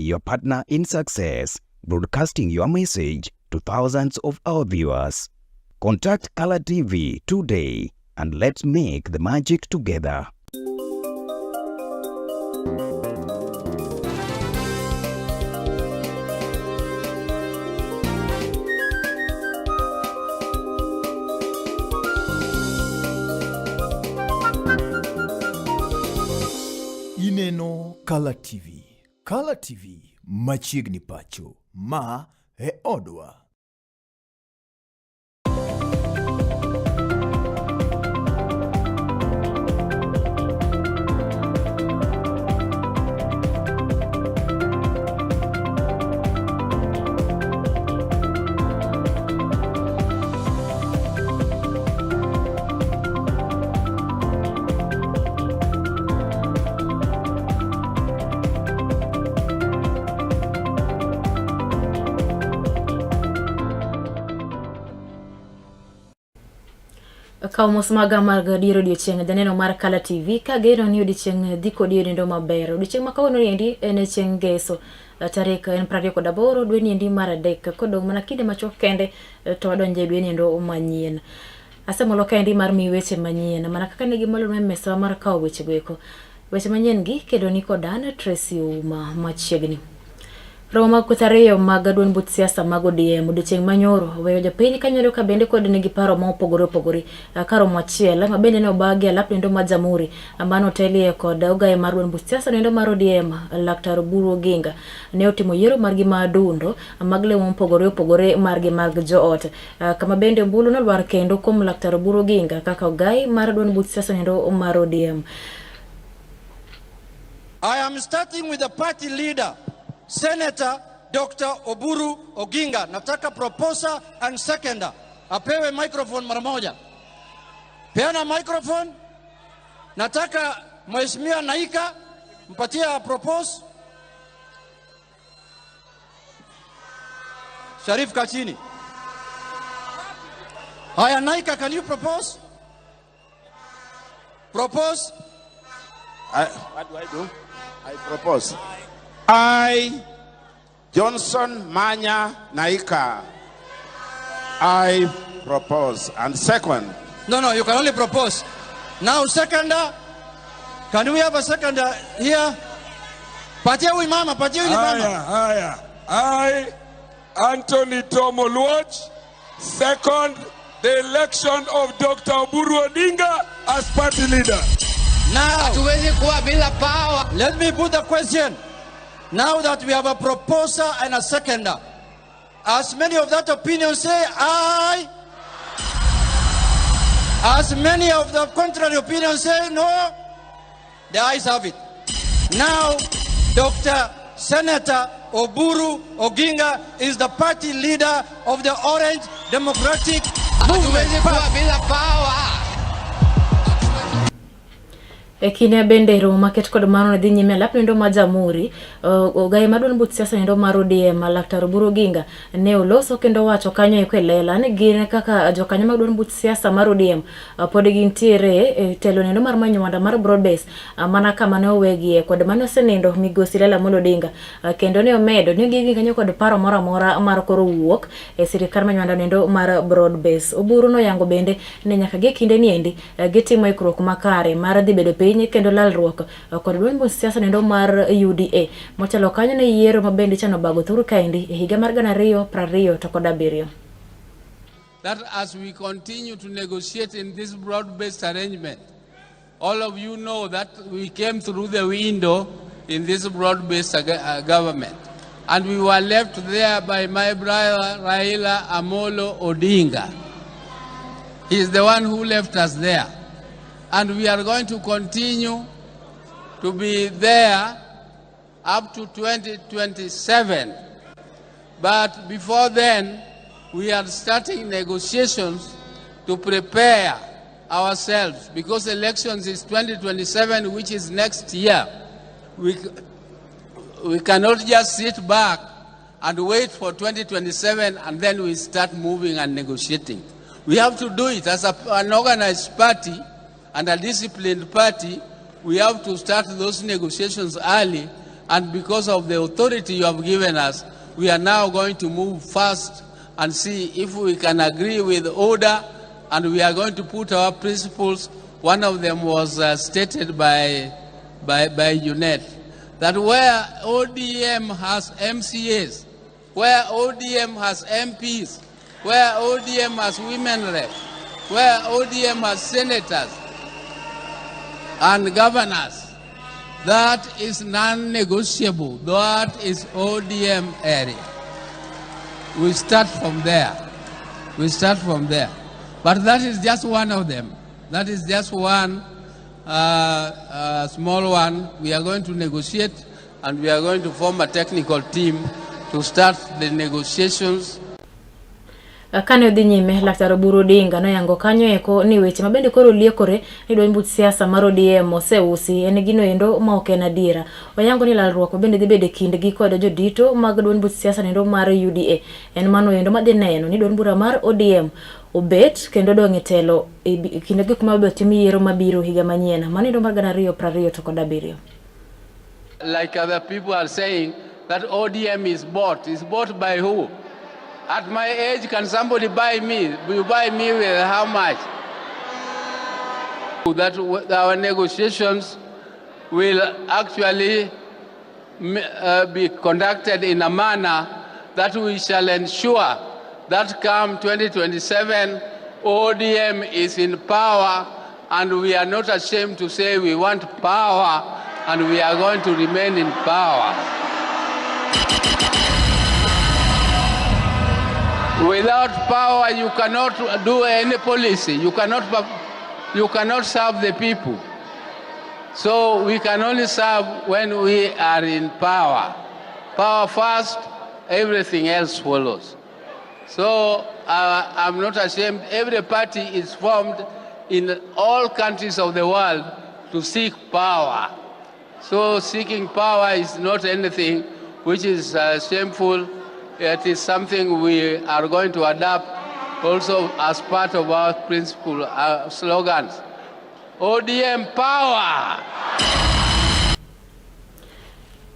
Your partner in success, broadcasting your message to thousands of our viewers. Contact Color TV today and let's make the magic together. Ineno Kala TV. Kala TV machiegni pacho. Ma e odwa. Kaw mos maga mag dier odiochieng' janeno mar Kala TV kageno ni odiochieng' dhi kodi e nindo maber. Odiochieng' ma kawuono endi en chieng' ngeso tarik en 28 dwe ni endi mar adek kodong' mana kinde machuok kende to wadonjo e dwe ni endo manyien. Asemolo kaendi mar miyi weche manyien mana kaka ne gimolonwa e mesawa mar kawo weche go eko. Weche manyien gi kendo ni kod an Tracy Ouma machiegni. Romo mag kweth ariyo mag duond buch siasa mag ODM odiochieng' manyoro oweyo jopiny kanyoro ka bende kod nigi paro ma opogore opogore ka romo achiel ma bende ne obagi alap nendo mar Jamhuri mane otelie kod ogaye mar duond buch siasa nendo mar ODM Laktar Oburu Oginga ne otimo yiero margi ma adundo mag lemo mopogore opogore margi mag joot kama bende ombulu nolwar kendo kuom Laktar Oburu Oginga kaka ogaye mar duond buch siasa nendo mar ODM. I am starting with the party leader, Senator Dr. Oburu Oginga. Nataka proposer and seconder. Apewe microphone mara moja. Peana microphone. Nataka Mheshimiwa Naika mpatie propose. Sharif Kachini. Haya Naika, can you propose? Propose. What do I do? I propose. I, Johnson Manya Naika, I propose. And second. No, no, you can only propose. Now, seconder, can we have a seconder here? Patia huyu mama, patia huyu mama. Haya, haya. I, Anthony Tom Oluoch, second the election of Dr. Oburu Odinga as party leader. Now, hatuwezi kuwa bila power. Let me put the question. Now that we have a proposer and a seconder, as many of that opinion say aye, as many of the contrary opinion say no, the ayes have it. Now, Dr. Senator Oburu Oginga is the party leader of the Orange Democratic Movement. Hatuwezi kuwa bila power. E kinde bende romo maket kod mano ne dhi nyime alap nendo mar Jamhuri, ogaye mar duond buch siasa nendo mar ODM Laktar Oburu Oginga ne oloso kendo wacho kanyo eko e lela ni gin kaka jokanyo mag duond buch siasa mar ODM pod gintiere e telo nendo mar manywanda mar broad base mana kama ne owegie kod mane osenindo migosi Raila Amolo Odinga kendo ne omedo ni gigi kanyo kod paro moro amora mar koro wuok e sirikal manywanda nendo mar broad base. Oburu noyango bende ni nyaka gi kinde ni endi gitimo ikruok makare mar dhi bedo piny kendo lalruok kod duond buch siasa nendo mar UDA motelo kanyo ne yiero ma bende ichano bago thur kaendi e higa mar 2027. That as we continue to negotiate in this broad-based arrangement, all of you know that we came through the window in this broad-based government. And we were left there by my brother Raila Amolo Odinga. He is the one who left us there. And we are going to continue to be there up to 2027. But before then, we are starting negotiations to prepare ourselves, because elections is 2027, which is next year. We cannot just sit back and wait for 2027 and then we start moving and negotiating. We have to do it as an organized party and a disciplined party. We have to start those negotiations early And because of the authority you have given us, we are now going to move fast and see if we can agree with order, and we are going to put our principles. One of them was stated by Junet, that where ODM has MCAs, where ODM has MPs, where ODM has women reps, where ODM has senators and governors, that is non-negotiable. That is ODM area. We start from there. We start from there. But that is just one of them. That is just one small one. We are going to negotiate, and we are going to form a technical team to start the negotiations. Kane odhi nyime, Laktar Oburu Odinga noyango kanyo eko ni weche mabende koro liekore ni duond buch siasa mar ODM oseusi en gino endo ma ok en adiera. Oyango ni lalruok mabende dhi bedo e kindgi kod jodito mag duond buch siasa nendo mar UDA en mano endo madhi neno ni duond bura mar ODM obet kendo dong' e telo e kinde gik mabiro tim yiero mabiro higa manyien mano endo mar 2027. Like other people are saying that ODM is bought. Is bought by who? At my age, can somebody buy me? You buy me with how much? That our negotiations will actually be conducted in a manner that we shall ensure that come 2027, ODM is in power, and we are not ashamed to say we want power, and we are going to remain in power. Without power, you cannot do any policy. You cannot serve the people. So we can only serve when we are in power. Power first, everything else follows. So I'm not ashamed. Every party is formed in all countries of the world to seek power. So seeking power is not anything which is shameful. It is something we are going to adapt also as part of our principle, our slogans. ODM power!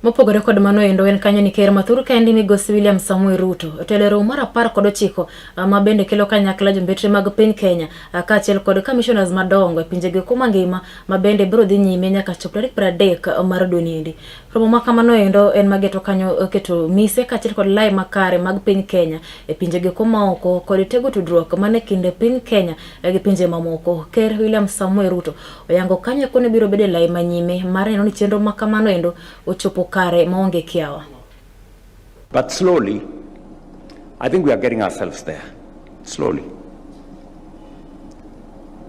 Mopogore kod mano endo en kanyo ni ker mathur kaendi migosi William Samoei Ruto otelo e romo mar 19 ma bende kelo kanyakla jombetre mag piny Kenya kaachiel kod commissioners madongo e pinje go mangima ma bende biro dhi nyime nyaka chop tarik 30 mar dwe ni endi. Romo ma kamano endo en mageto kanyo keto mise kaachiel kod lai makare mag piny Kenya e pinje go maoko kod tego tudruok mane kind piny Kenya gi pinje mamoko. Ker William Samoei Ruto oyango kanyo kone biro bedo e lai manyime mar neno ni chenro ma kamano endo ochopo kare maonge kiawa. But slowly, I think we are getting ourselves there. Slowly.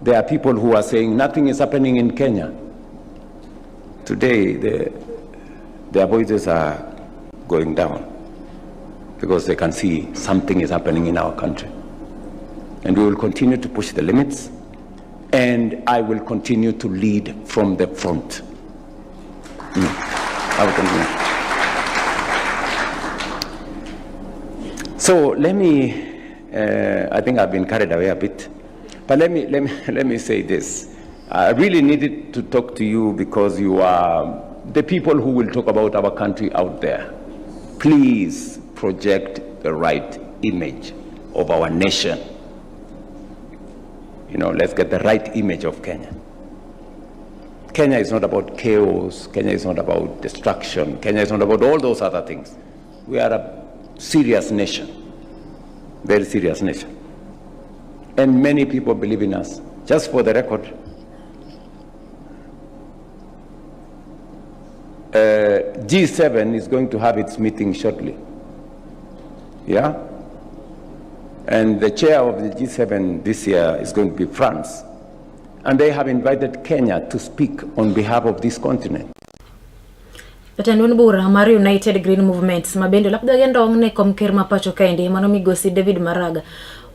There are people who are saying nothing is happening in Kenya. Today, their voices are going down because they can see something is happening in our country. And we will continue to push the limits, and I will continue to lead from the front. I will continue. So let me, I think I've been carried away a bit, but let me say this. I really needed to talk to you because you are the people who will talk about our country out there. Please project the right image of our nation. You know, let's get the right image of Kenya. Kenya is not about chaos. Kenya is not about destruction. Kenya is not about all those other things. We are a serious nation, very serious nation. And many people believe in us. Just for the record, G7 is going to have its meeting shortly. Yeah? And the chair of the G7 this year is going to be France. And they have invited Kenya to speak on behalf of this continent. Jatend duond bura mar United Green Movement ma bende olap dhoge ndong' ne kom ker ma pacho kaendi mano migosi David Maraga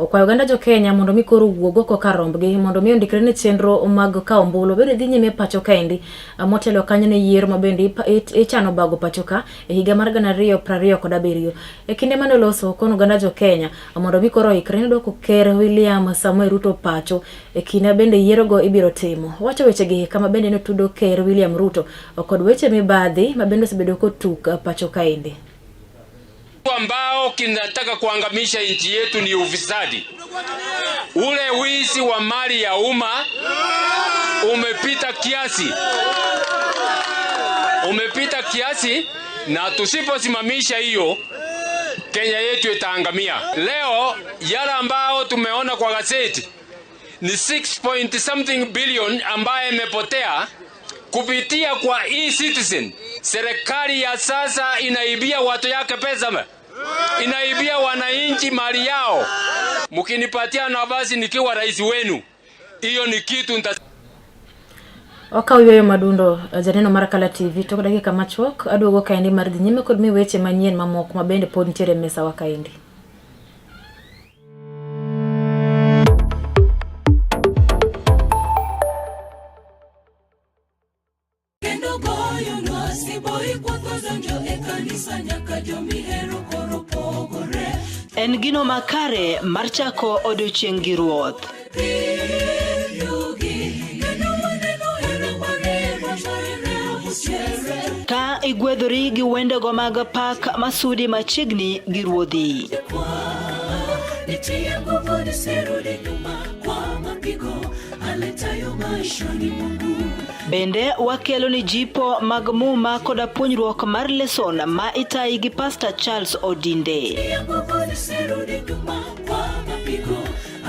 Okwayo oganda jo Kenya mondo mi koro owuog oko kar rombgi mondo mi ondikre ne chenro mag kawo ombulu bende dhi nyime pacho kaendi motelo kanyo ne yiero ma bende ichano bago pacho ka e higa mar 2027. E kinde mane oloso okono oganda jo Kenya mondo mi koro oikre ne dwoko Ker William Samoei Ruto pacho e kinde bende yierogo ibiro timo. Owacho wechegi kama bende notudo Ker William Ruto kod weche mibadhi ma bende osebedo kotuk pacho kaendi. Ambao kinataka kuangamisha nchi yetu ni ufisadi. Ule wizi wa mali ya umma umepita kiasi, umepita kiasi, na tusiposimamisha hiyo Kenya yetu itaangamia. Leo yale ambao tumeona kwa gazeti ni 6 point something billion ambaye imepotea kupitia kwa e-citizen. Serikali ya sasa inaibia watu yake pesa, inaibia wananchi mali yao. Mkinipatia nafasi nikiwa rais wenu, hiyo ni kitu nita Okaw yueyo madundo janeno mar Kala TV tok dakika machuok aduogo kaendi mar dhi nyime kod mi weche manyien mamoko ma bende pod nitiere e mesawa kaendi. Kendo goyo lwasi boy kwatho donjo e kanisa nyaka jomihero koro pogore. En gino makare mar chako odiochieng' gi Ruoth. Ka igwedhori gi wendego mag pak masudi machiegni gi Ruodhi. Nitie nguvu nisirudi nyuma kwa mapigo aletayo maishani mwangu. Bende wakelo ni jipo mag muma koda puonjruok mar leson ma itayi gi Pastor Charles Odinde. Nitie nguvu nisirudi nyuma kwa mapigo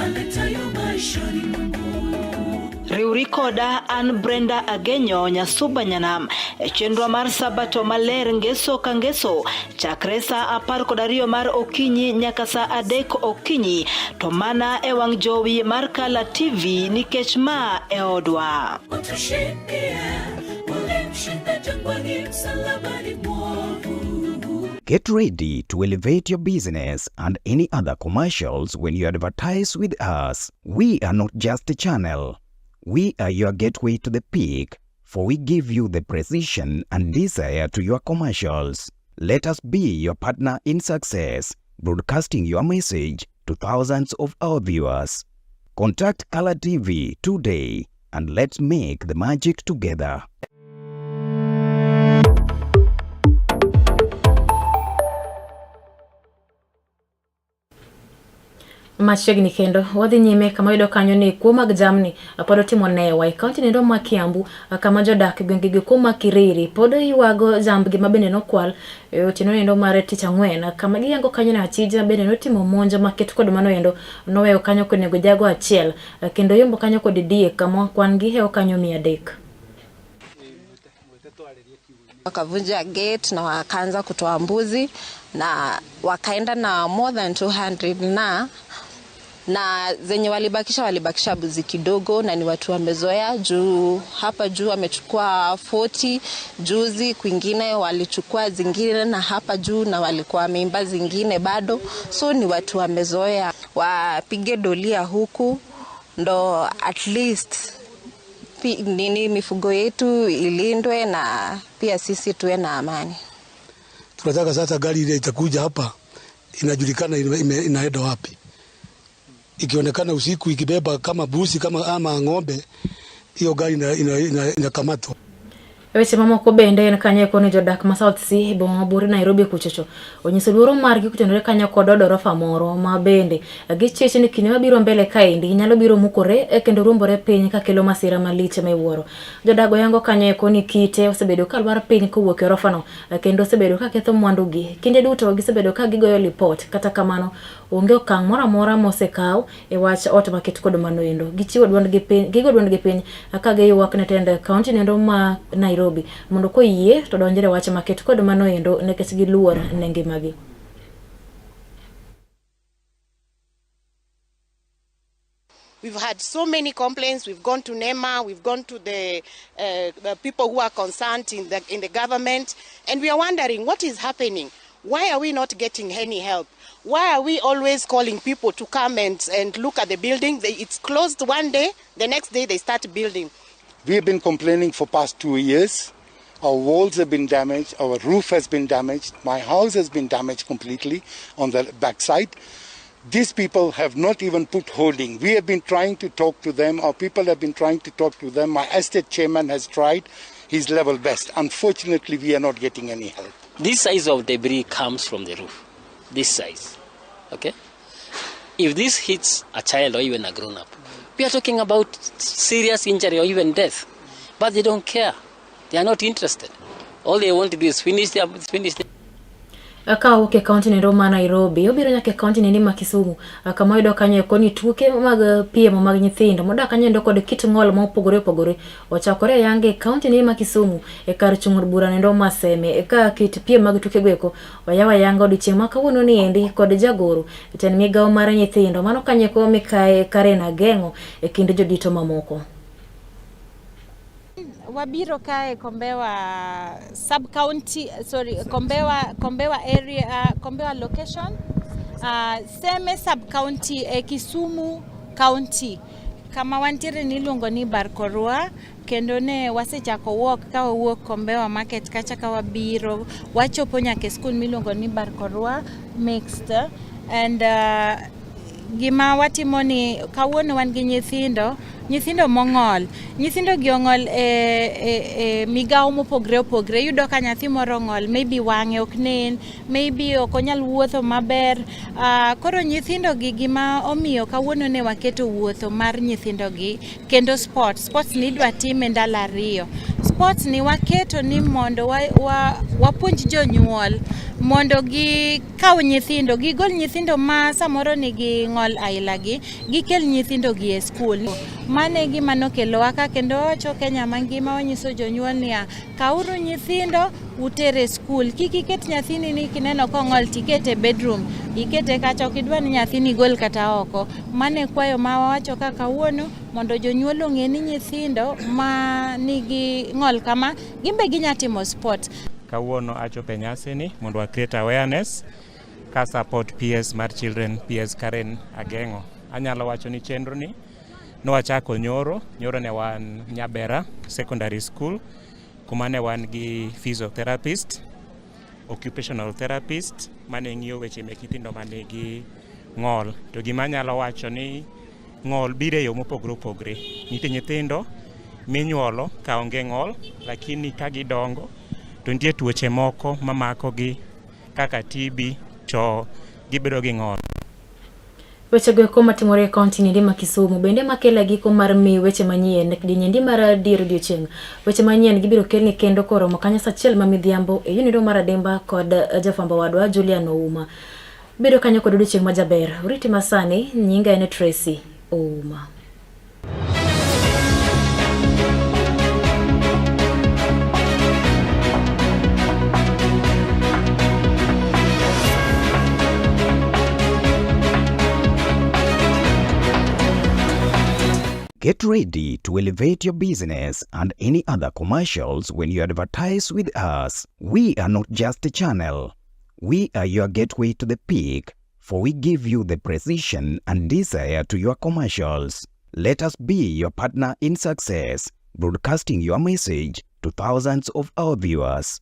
aletayo maishani mwangu. Riwri koda an Brenda Agenyo Nyasuba Nyanam e chenro mar Sabato maler ngeso ka ngeso chakre saa 12 mar okinyi nyaka saa 3 okinyi to mana e wang' jowi mar Kala TV nikech ma e odwa. Utushindie, ulimshinda jangwani msalabani mwovu. Get ready to elevate your business and any other commercials when you advertise with us. We are not just a channel. We are your gateway to the peak, for we give you the precision and desire to your commercials. Let us be your partner in success, broadcasting your message to thousands of our viewers. Contact Color TV today and let's make the magic together. Machiegni kendo wadhi nyime kama yudo kanyo ni kuo mag jamni pod otimo newa e kaunti nendo ma Kiambu kama jodak e gwenge gi kuo ma Kiriri pod ywago jambgi ma bende nokwal e otieno nendo mar tich ang'wen kama giyango kanyo ni achija bende notimo monj maket kod mano endo noweyo kanyo konego jago achiel kendo yombo kanyo kod diek kama kwan gi hewo kanyo 300. Wakavunja gate na wakaanza kutoa mbuzi na wakaenda na more than 200 na zenye walibakisha mbuzi kidogo, na ni watu wamezoea juu hapa juu wamechukua 40 juzi, kwingine walichukua zingine na hapa juu na walikuwa wameimba zingine bado, so ni watu wamezoea. Wapige dolia huku ndo at least nini mifugo yetu ilindwe na pia sisi tuwe na amani. Tunataka sasa gari ile itakuja hapa inajulikana inaenda wapi. Ikionekana usiku ikibeba kama busi kama ama ng'ombe, hiyo gari inakamatwa. Weche mamoko bende en kanyo eko ni jodak ma South C boma mabor Nairobi kuchocho onyiso luoro margi kotenore kanyo kod od orofa moro ma bende gichich ni kinde mabiro mbele kaendi nyalo biro mukore kendo ruombore piny kakelo masira malich miwuoro. Jodago yango kanyo eko ni kite osebedo ka lwar piny kowuok e orofano kendo osebedo ka ketho mwandugi. Kinde duto gisebedo ka gigoyo lipot, kata kamano onge okang' moro amora mosekaw e wach ot maket kod mano endo. Gichiwo duondgi piny, gigo duondgi piny ka giywak ne tend kaunti nendo ma Nairobi mondo koyie to donjre wach maket kod mano endo nikech giluor ne ngimagi. We've had so many complaints. We've gone to NEMA, we've gone to the people who are concerned in the government, and we are wondering what is happening. Why are we not getting any help? Why are we always calling people to come and look at the building? It's closed one day, the next day they start building. We have been complaining for past 2 years. Our walls have been damaged, our roof has been damaged, my house has been damaged completely on the backside. These people have not even put holding. We have been trying to talk to them. Our people have been trying to talk to them. My estate chairman has tried his level best. Unfortunately, we are not getting any help. This size of debris comes from the roof. This size. Okay? If this hits a child or even a grown-up, we are talking about serious injury or even death. But they don't care. They are not interested. All they want to do is finish their... Ka wuok e kaunti nendo ma Nairobi, obiro nyaka e kaunti nendo ma Kisumu, kama oyudo kanyo eko ni tuke mag piem mag nyithindo modak kanyo endo kod kit ng'ol ma opogore opogore ochakore ayanga e kaunti nendo ma Kisumu e kar chung' od bura nendo ma Seme. Ka kit piem mag tukego eko oyaw ayanga odiochieng' ma kawuono ni endi kod jagoro jatend migawo mar nyithindo mano kanyo eko mikae Karen Ageng'o e kind jodito mamoko. Wabiro kae Kombewa sub county, sorry, Kombewa area, Kombewa location, Seme sub county e Kisumu county. Kama wantiere ni iluongo ni Barkorwa, kendo ne wasechako walk ka wawuok Kombewa market kacha ka wabiro wachopo nyaka e skul miluongo ni Barkorwa mixed. And gima watimo ni kawuono wan gi nyithindo mong'ol. Nyithindo gi ong'ol e migawo mopogre opogre. Iyudo ka nyathi moro ong'ol, maybe wang'e ok nen, maybe ok onyal wuotho maber. Koro nyithindo gi gima omiyo kawuono ne waketo wuotho mar nyithindo gi kendo sports ni idwa tim e ndalo 2. Sports ni waketo ni mondo wapuonj jonyuol mondo gikaw nyithindo, gigol nyithindo ma samoro nigi ng'ol aila gi, gikel nyithindo gi e skul. Mano e gima nokelowa ka, kendo wawacho Kenya mangima wanyiso jonyuol niya, kauru nyithindo utere skul. Kik iket nyathini ni kineno kong'ol tikete e bedroom, ikete kacha, ok idwa ni nyathini gol kata oko. Mano e kwayo ma wawacho ka kawuono mondo jonyuol ong'e ni nyithindo ma nigi ng'ol kama gimbe ginya timo sport. Kawuono achopo e nyasi ni mondo wa create awareness ka support PS mar Children, PS Karen Ageng'o. Anyalo wacho ni chenro ni nwachako nyoro ne wan Nyabera Secondary School, kuma ne wan gi physiotherapist, occupational therapist mane ng'iyo weche mek nyithindo manigi ng'ol. To gima anyalo wacho ni ng'ol biro e yo mopogore opogore. Nitie nyithindo minyuolo ka onge ng'ol, lakini ka gidongo to nitie tuoche moko mamakogi kaka TB to gibedo gi ng'ol. Wechego eko matimore e kaunti niendi ma Kisumu bende makelo giko mar mi weche manyien dinyendi mar dier odiochieng'. Weche manyien gibiro kelni kendo koromo kanyo saa 1 ma midhiambo e yunido mar Adimba kod jafwambo wadwa Julian Ouma. Bedo kanyo kod odiochieng' majaber. Uriti masani, nyinga en Tracy Ouma. Get ready to elevate your business and any other commercials when you advertise with us. We are not just a channel. We are your gateway to the peak, for we give you the precision and desire to your commercials. Let us be your partner in success, broadcasting your message to thousands of our viewers.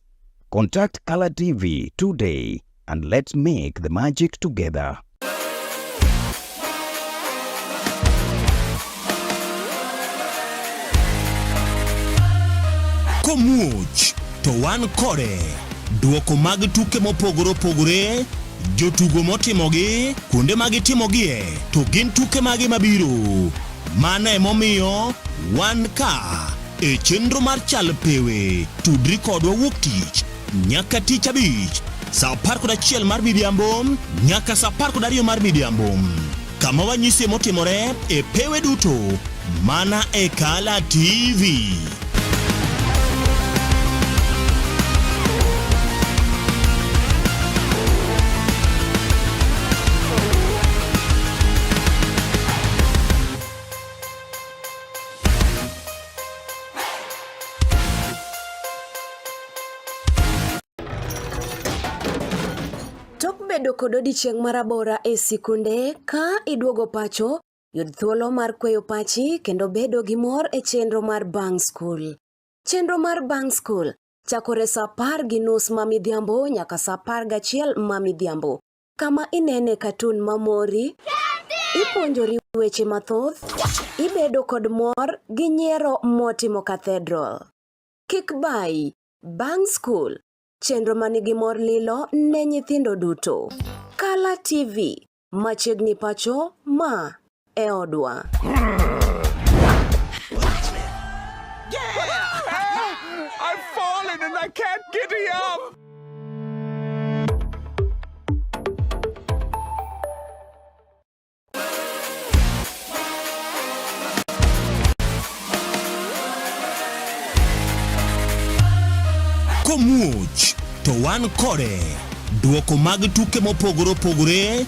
Contact Color TV today and let's make the magic together. Komuoch to wan kode. Duoko mag tuke mopogore opogore, jotugo motimogi, kuonde ma gitimogie, to gin tuke mage mabiro. Mano emomiyo wan ka e chenro mar Chal Pewe. Tudri kodwa wuok tich nyaka tich abich saa 11 mar midhiambo nyaka saa 12 mar midhiambo, kama wanyisie motimore e pewe duto mana e Kala TV. Tok bedo kod odiechieng' marabora e sikunde, ka iduogo pacho, yud thuolo mar kweyo pachi kendo bedo gi mor e chenro mar Bang' Skul. Chenro mar Bang' Skul chakore sa 10:30 ma midhiambo nyaka sa 11 ma midhiambo, kama inene katun mamori, ipuonjori weche mathoth, ibedo kod mor gi nyiero motimo cathedral. Kik bayi, Bang' Skul chenro ma nigi mor lilo ne nyithindo duto. Kala TV, machiegni pacho ma e odwa. I've fallen and I can't get up. Komuoch to wan kode. Duoko mag tuke mopogore opogore,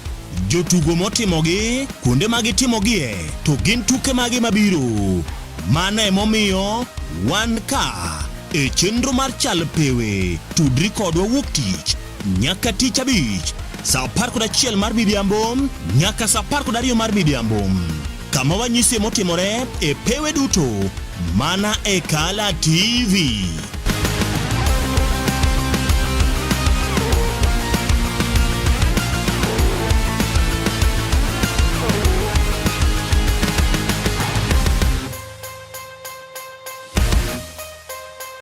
jotugo motimogi, kuonde ma gitimogie, to gin tuke mage mabiro. Mano emomiyo wan ka e chenro mar Chal Pewe. Tudri kodwa wuok tich nyaka tich abich saa 11 mar midhiambo nyaka saa 12 mar midhiambo kama wanyisie motimore e pewe duto mana e Kala TV.